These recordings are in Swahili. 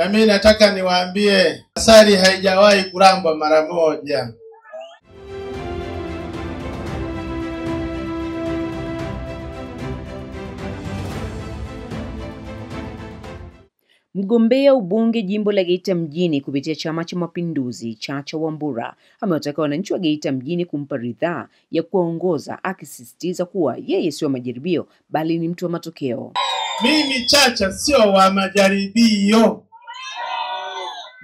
Na mimi nataka niwaambie, asali haijawahi kulambwa mara moja. Mgombea ubunge jimbo la Geita mjini kupitia Chama cha Mapinduzi, Chacha Wambura, amewataka wananchi wa Geita mjini kumpa ridhaa ya kuwaongoza, akisisitiza kuwa yeye sio majaribio bali ni mtu wa matokeo. Mimi Chacha sio wa majaribio.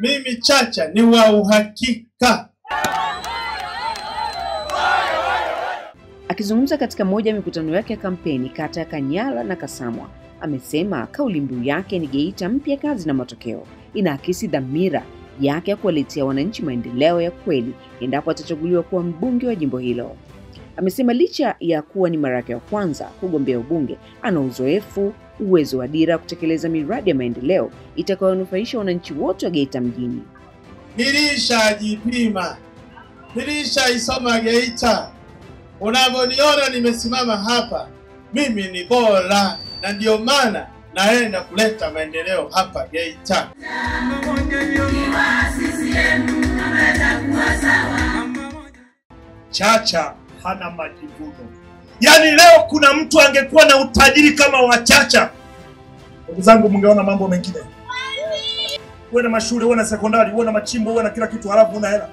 Mimi Chacha ni wa uhakika. Akizungumza katika moja ya mikutano yake ya kampeni kata ya Kanyala na Kasamwa, amesema kauli mbiu yake ni Geita mpya, kazi na matokeo. Inaakisi dhamira yake ya kuwaletea wananchi maendeleo ya kweli endapo atachaguliwa kuwa mbunge wa jimbo hilo. Amesema licha ya kuwa ni mara yake ya kwanza kugombea ubunge, ana uzoefu, uwezo wa dira kutekeleza miradi ya maendeleo itakayonufaisha wananchi wote wa Geita mjini. Nilishajipima, nilishaisoma Geita. Unavyoniona nimesimama hapa, mimi ni bora, na ndio maana naenda kuleta maendeleo hapa Geita. Chacha hana majivuno. Yaani leo kuna mtu angekuwa na utajiri kama wa Chacha, ndugu zangu, mngeona mambo mengine. Uwe na mashule, uwe na sekondari, uwe na machimbo, uwe na kila kitu, halafu una hela.